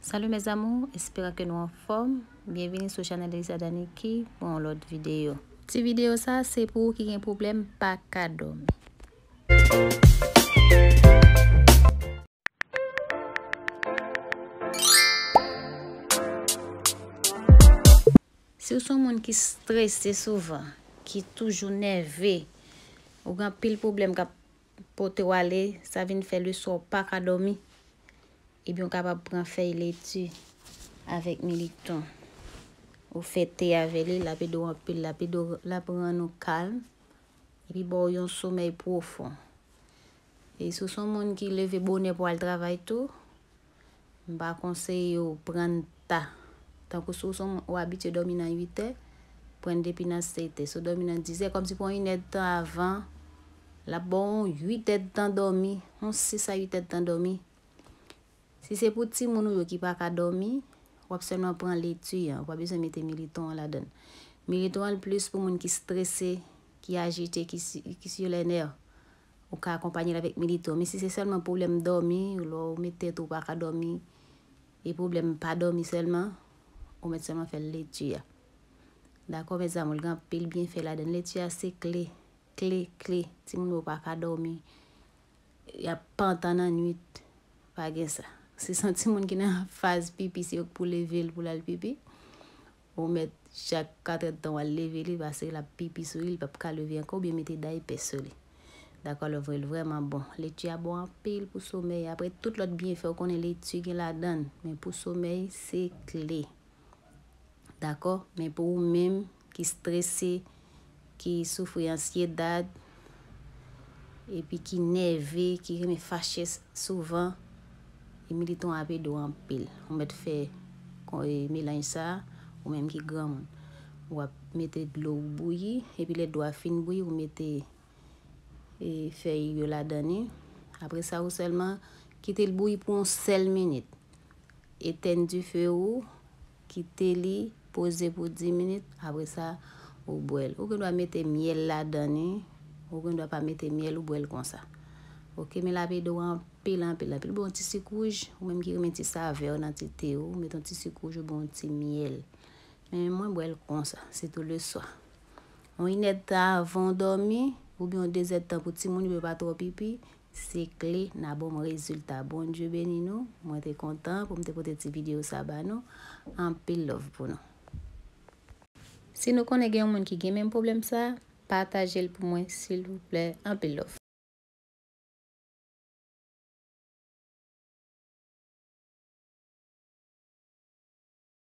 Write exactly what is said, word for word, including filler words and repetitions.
Salut mes amours, espérant que nou anfòm. Byenvini sou chanèl Elisa Daniki pou yon lòt videyo. Ti videyo sa se pou ou ki gen pwoblèm pa ka dòmi. Si w se yon moun ki strese souvan, ki toujou nève, ou gen anpil pwoblèm k ap pote w ale, sa vin fè leswa w pa ka dòmi, ebyen w kapab pran fèy leti avèk militon. Ou fè te avè li, l ap ede w anpil, l ap ede w, l ap rann ou kalm, epi ba w yon somèy pwofon. E si w se yon moun ki leve bonè pou al travay tou, m pa konseye w pran ta. Tankou si w se yon moun ou abitye dòmi nan uit è, pran depi nan sèt è. Si w dòmi nan dis è, kòmsi pran inèdtan avan, l ap ba w yon uit èdtan dòmi, yon sis a uit èdtan dòmi. Si se pou timoun ou yo ki pa ka dòmi, w ap sèlman pran leti an, ou pa bezwen mete militon an ladan l. Militon an plis pou moun ki strese, ki ajite, ki si, ki sur les nerfs. Ou ka akonpanye l avèk militon. Men si se sèlman pwoblèm dòmi, lè w met tèt ou pa ka dòmi, e pwoblèm pa dòmi sèlman, ou mèt sèlman fè l leti a. Dakò, mes amours, gen anpil byenfè ladan l. Leti a se kle, kle, kle. Timoun yo pa ka dòmi. Y ap pantan nan nwit. Pa gen sa. Si se yon timoun ki nan faz pipi, se yo k pou leve l pou l al pipi. Ou mèt chak kat èdtan w al leve li, paske l ap pipi sou li, li p ap ka leve ankò, oubyen mete daypè sou li. Dakò, lè w vre l vrèman bon. Leti a bon anpil pou somèy. Apre tout lòt byenfè, ou konnen leti gen ladan l, men pou somèy, se kle. Dakò? Men pou ou menm ki strese, ki soufri ansyedad, epi ki nève, ki renmen fache s-, souvan, e militon ap ede w anpil. Ou mèt fè kon, e, melanj sa, ou menm ki granmoun. W ap mete dlo ou bouyi, epi lè dlo a fin bouyi, ou mete, e, fèy yo ladan li. Apre sa, ou sèlman kite l bouyi pou yon sèl minit. Etèn dife ou, kite li poze pou dis minit, apre sa, ou bwè l. Ou gen dwa mete myèl ladan li, ou gen dwa pa mete myèl, ou bwè l konsa. Oke, men l ap ede w anpil, anpil, anpil. Ou bwè yon ti sik wouj, ou menm ki renmen ti savè nan ti te ou, mete yon ti sik wouj, ou bwè yon ti myèl. Men mwen bwè l konsa, sitou leswa. Yon inèdtan avan w dòmi, oubyen yon dezèdtan pou timoun yo pa twò pipi, se kle nan bon rezilta. Bondye beni nou. Mwen te kontan pou m te pote ti videyo sa ba nou. Anpil love pou nou. Si nou konnen gen yon moun ki gen menm pwoblèm sa, pataje l pou mwen, silvouplè. Anpil love.